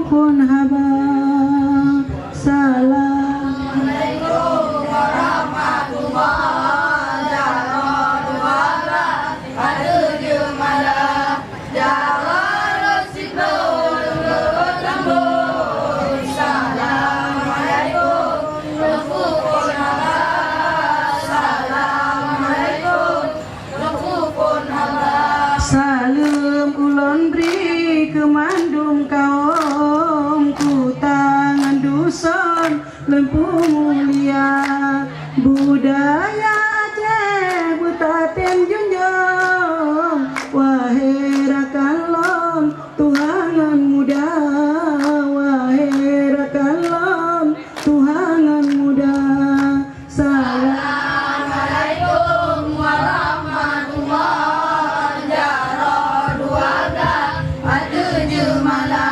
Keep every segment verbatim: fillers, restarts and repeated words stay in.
Phon haba. Assalamualaikum warahmatullahi wabarakatuh. Assalamualaikum. Assalamualaikum. Saleuem ulôn bri keu mandum kawöm kuta ngon duson lôn peumulia. Budaya Aceh beutatem junjong, wahé rakan lôn tuha ngon muda, wahé rakan lôn tuha ngon muda. Salam. Assalamualaikum warahmatullahi wabarakatuh. Jaroe dua blah ateueh jeumala.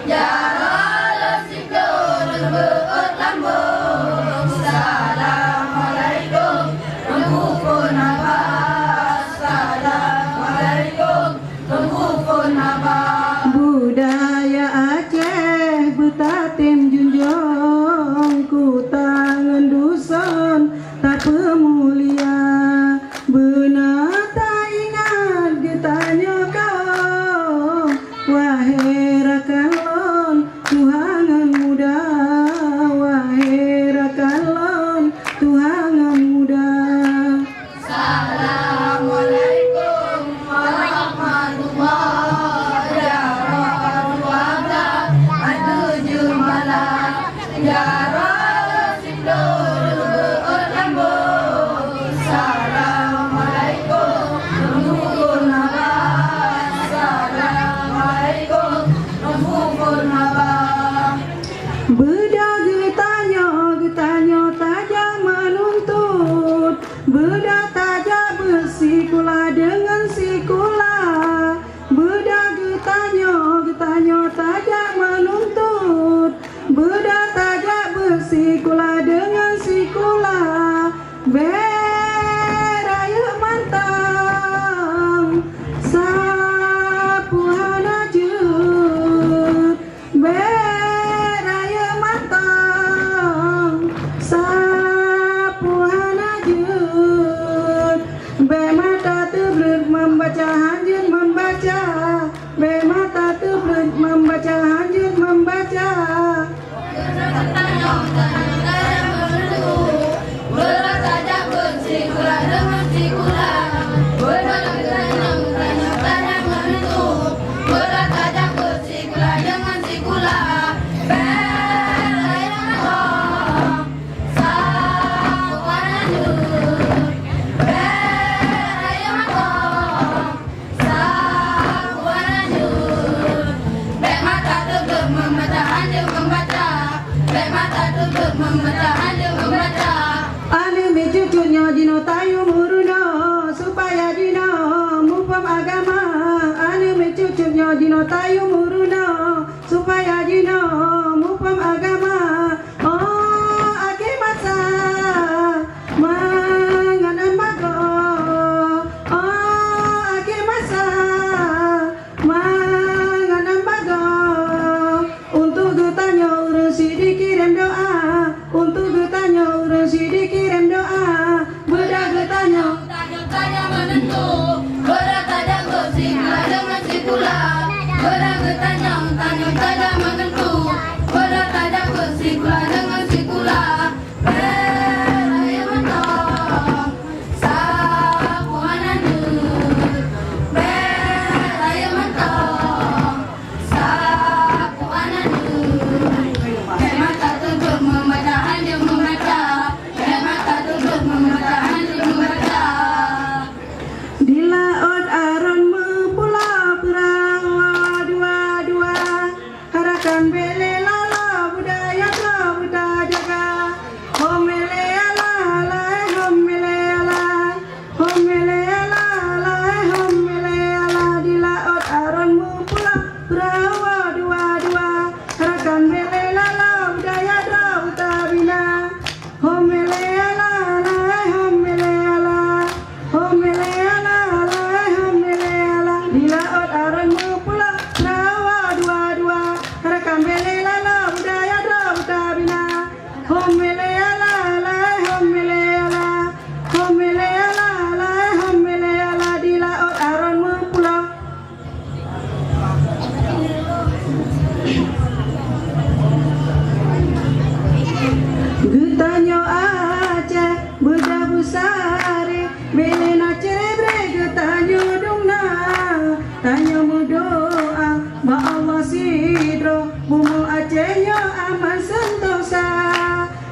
Jaroe lôn siploh lôn beuet lambong. Assalamualaikum, lôn pukon haba. Assalamualaikum. Budaya Aceh beutatem junjong, kuta ngon duson tapeumulia. Beuna taingat geutanyoe kawöm, wahé rakan lôn tuha ngon muda, wahé rakan lôn tuha ngon muda. Assalamualaikum warahmatullahi wabarakatuh. Jaroe dua blah ateueh jeumala. Jaroe siploh lôn beuet lambong. Assalamualaikum, lôn pukon haba. Assalamualaikum, lôn pukon haba. Beuda geutanyoe, geutanyoe tajak meununtut. Beuda tajak beusikula deungon sikula. Beuda geutanyoe, geutanyoe tajak meununtut. Beuda tajak beusikula deungon sikula. Bèk rayeuk mantong, sapeue hana jeuet. Bèk rayeuk mantong, sapeue hana jeuet. Bèk mata teubleuet membaca, hanjeuet membaca. Bèk mata teubleuet membaca, hanjeuet membaca. Sikula deungon sikula, beurata tajak beusikula deungon sikula. Bèk rayeuk mantong, sapeue hana jeuet. Bèk rayeuk mantong, sapeue hana jeuet. Bèk mata teubleuet membaca, hanjeuet membaca. Bèk mata teubleuet membaca, hanjeuet membaca. Aneuk miet cucut nyoe jinoe tayue meurunoe, supaya jinoe muphom agama. Aneuk miet cucut nyoe jinoe tayue meurunoe, supaya jinoe muphom agama. Oh, akhé masa, mangat nan bagoe. Oh, akhé masa, mangat nan bagoe. Untuk geutanyoe ureueng syiek dikirém doa. Untuk geutanyoe ureueng syiek dikirém doa. Beuda geutanyoe, tanyoe tajak meuneuntu. Beuda tajak beusikula deungon sikula. Beuda geutanyoe, tanyoe tajak meuneuntu. Beuda tajak beusikula deungon sikula. Bèk rayeuk mantong, sapeue hana jeuet. Bèk rayeuk mantong, sapeue hana jeuet. Bèk mata teubleuet membaca, hanjeuet membaca. Bèk mata teubleuet membaca, hanjeuet membaca. Di laôt Aron meupulo peurahô dua-dua. Rakan bèk lé lalo, budaya droe beutajaga. Hom mé lé ala, ala, hom mé lé ala. Hom mé lé ala, ala, hom mé lé ala. Di laôt Aron meupulo peurahô dua-dua. Rakan bèk lé lalo, budaya droe beutabina. Hom mé lé ala, ala, hom mé lé ala. Hom mé lé ala, ala, hom mé lé ala. Di laôt Aron meupulo peurahô dua-dua. Rakan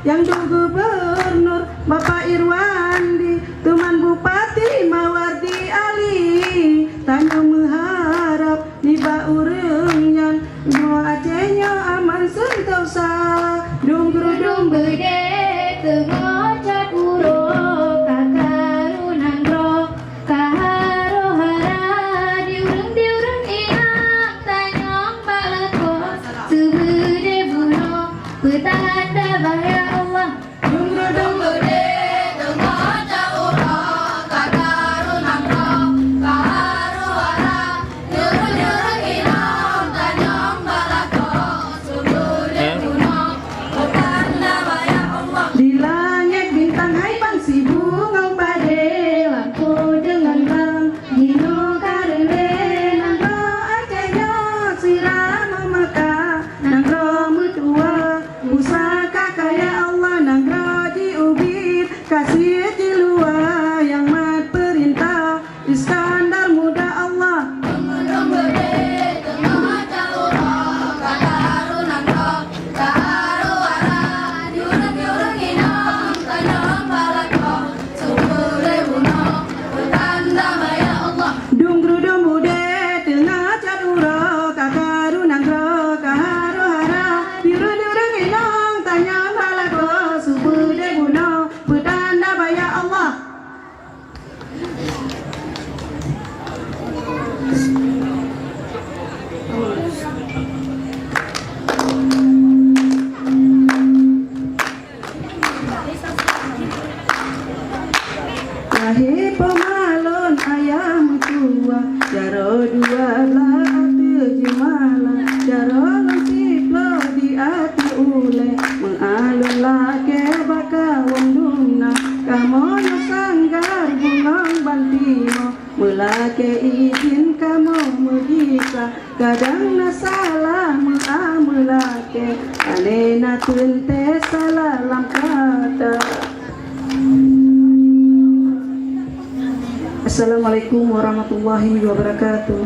Nyang duek gubernur Bapak Irwandi, teuma Bupati Mawardi Ali, tanyoe meuharab nibak ureuëng nyan, nyoe Aceh nyoe aman sentosa. Dum gru dum beudé teungoh cat uroe, ka karu nanggroe, ka harôh hara, di ureuëng, di ureuëng inong tanyong bak lakoe, seubeudé bunoe peutanda bahya Allah. Dum gru dum beudé teungoh cat uroe, ka karu nanggroe, ka harôh hara, di ureuëng, di ureuëng inong tanyong bak lakoe, seubeudé bunoe peutanda bahya Allah. Di langét bintang hai ban si bungong padé, lampu deungon blang, jinoe ka reulée nanggroe Aceh nyoe sira meumeuka, nanggroe meutuwa, pusaka kaya Allah, nanggroe jiubit, ka cit jiluwa nyang mat peurintah Iskandar Muda Allah. Dum gru dum udeb teungoh cat uroe, ka karu nanggroe, ka harôh hara. Di ureuëng-ureuëng inong tanyong bak lakoe, seubeudé bunoe peutanda bahya Allah. Lahé peumalon ayah meutuwah, jaroe dua blah ateueh jeumala, jaroe lôn siploh di ateueh ulée, meualon lakée bak kawöm dumna, kamoe nyoe sanggar bungöng ban timoh, meulakée idhin kamoe meugisa. Kadang na salah meu'a meulakée, ané na teuntée salah lam kata. Assalamualaikum warahmatullahi wabarakatuh.